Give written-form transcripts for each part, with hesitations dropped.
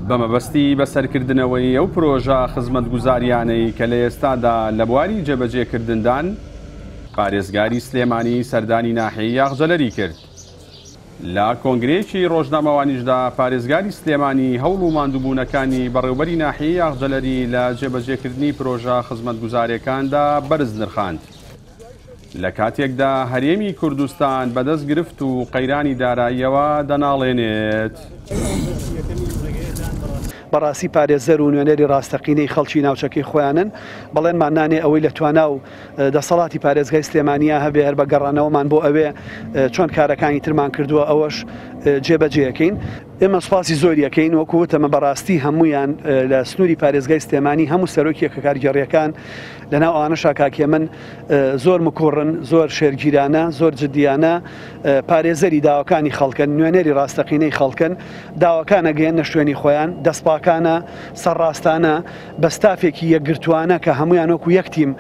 بە مەبەستی بەسەرکردنەوەی ئەو پرۆژە خزمەتگوزارییانەی کە لە ئێستادا لە بواری جێبەجێکردندان، پارێزگاری سلێمانی سەردانی ناحیەی یاخجەلەری کرد. لە کۆنگرەیەکی ڕۆژنامەوانیشدا پارێزگاری سلێمانی هەوڵ و ماندووبوونەکانی بەڕێوبەری ناحیەی یاخجەلەری لە جێبەجێکردنی پرۆژە خزمەتگوزارێکاندا بەرز نرخاند. لە کاتێکدا هەرێمی کوردستان بەدەست گرفت و قەیرانی داراییەوە دەناڵێنێت. بەڕاستی پارێزەر و نوێنەری ڕاستەقینەی خەڵکی ناوچەکەی خۆیانن، بەڵێنمان نانێ ئەوەی لە توانا و دەسەڵاتی پارێزگای سلێمانیا هەبێ هەر بە گەڕانەوەمان بۆ ئەوێ چۆن کارەکانی ترمان کردووە ئەوەش جێبەجێەکەین. ئێمە سوپاسی زۆری ئەکەین، وەکو وتم بەڕاستی هەموویان لە سنووری پارێزگای سلێمانی هەموو سەرۆکی یەکە کارگێڕییەکان لەناو ئەوانەشا کاک هێمن زۆر مکوڕن، زۆر شێرگیرانە، زۆر جدیانە پارێزەری داواکانی خەڵکن، نوێنەری ڕاستەقینەی خەڵکن، داواکان ئەگەیەننە شوێنی خۆیان، دەستپاکانە، سەرڕاستانە، بە ستافێکی یەکگرتووانە کە هەموویان وەکو یەک تیم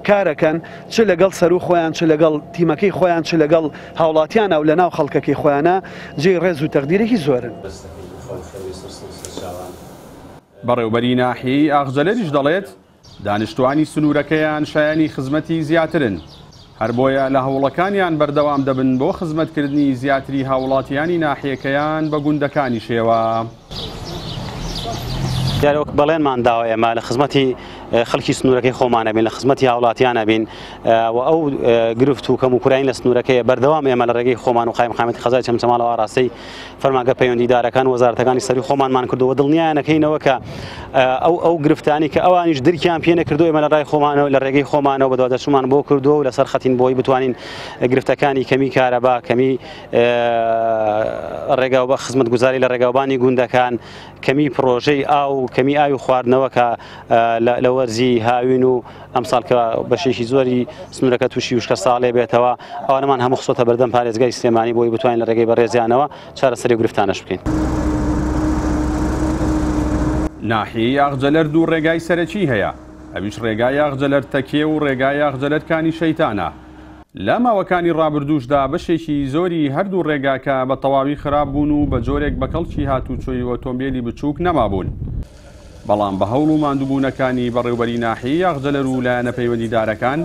کارەکەن، چ لەگەڵ سەروو خۆیان، چ لەگەڵ تیمەکەی خۆیان، چ لەگەڵ هاوڵاتیانە و لەناو خەڵکەکەی خۆیانە جێی ڕێز و تەقدیرێکی زۆرن. بەڕێوبەری ناحیەی ئاغجەلەریش دەڵێت، دانیشتوانی سنوورەکەیان شایەنی خزمەتی زیاترن، هەر بۆیە لە هەوڵەکانیان بەردەوام دەبن بۆ خزمەتکردنی زیاتری هاوڵاتیانی ناحیەکەیان بە گوندەکانیشەوە. دیارە وەک بەڵێنمان داوە ئێمە لە خزمەتی خەڵکی سنوورەکەی خۆمان ئەبین، لە خزمەتی هاوڵاتیان ئەبین و ئەو گرفت و کەموکوڕیانەی لە سنوورەکەیە بەردەوام ئێمە لە ڕێگەی خۆمان و قایمقامیەتی قەزای چەمچەماڵەوە ئاراستەی فەرمانگە پەیوەندیدارەکان و وەزارەتەکانی سەرووی خۆمانمان کردووە و دڵنیایانەکەینەوە کە ئەو ئەو گرفتانی کە ئەوانیش درکیان پێ نەکردو ئێمە لە ڕای خۆمانەوە لە ڕێگەی خۆمانەوە بەدواداچوونمان بۆ کردووە و لەسەر خەتین بۆی بتوانین گرفتەکانی کەمی کارەبا، کەمی ڕێگا و خزمەتگوزاری لە ڕێگاوبانی گوندەکان، کەمی پڕۆژەی ئاو و کەمی ئاوی خواردنەوە کە لە وەرزی هاوین و ئەمساڵ کە بەشێکی زۆری سنوورەکە تووشی وشکە ساڵێ بێتەوە ئەوانەمان هەموو خستۆتە بەردەم پارێزگای سلێمانی بۆی بتوانین لە ڕێگەی بەڕێزیانەوە چارەسەری و گرفتانەش بکەین. ناحیەی ئاغجەلەر دوو ڕێگای سەرەکی هەیە، ئەویش ڕێگای ئاغجەلەر تەکێ و ڕێگای ئاغجەلەر کانی شەیتانە. لە ماوەکانی ڕابردووشدا بەشێکی زۆری هەردوو ڕێگاکە بە تەواوی خراپ بوون و بە جۆرێک بە کەڵکی هاتووچۆی ئۆتۆمبێلی بچووک نەمابوون. بەڵام بە هەوڵ و ماندووبوونەکانی بەڕێوبەری ناحیەی ئاغجەلەر و لایەنە پەیوەندیدارەکان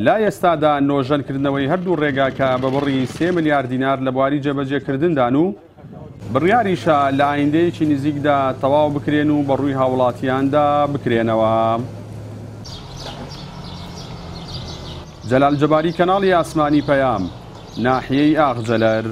لە ئێستادا نۆژەنکردنەوەی هەردوو ڕێگاکە بە بڕی سێ ملیار دینار لە بواری جێبەجێکردندان و بڕیاریشە لە ئایندەیەکی نزیکدا تەواو بکرێن و بەڕووی هاوڵاتیاندا بکرێنەوە. جەلال جەباری کەناڵی ئاسمانی پەیام، ناحیەی ئاغجەلەر.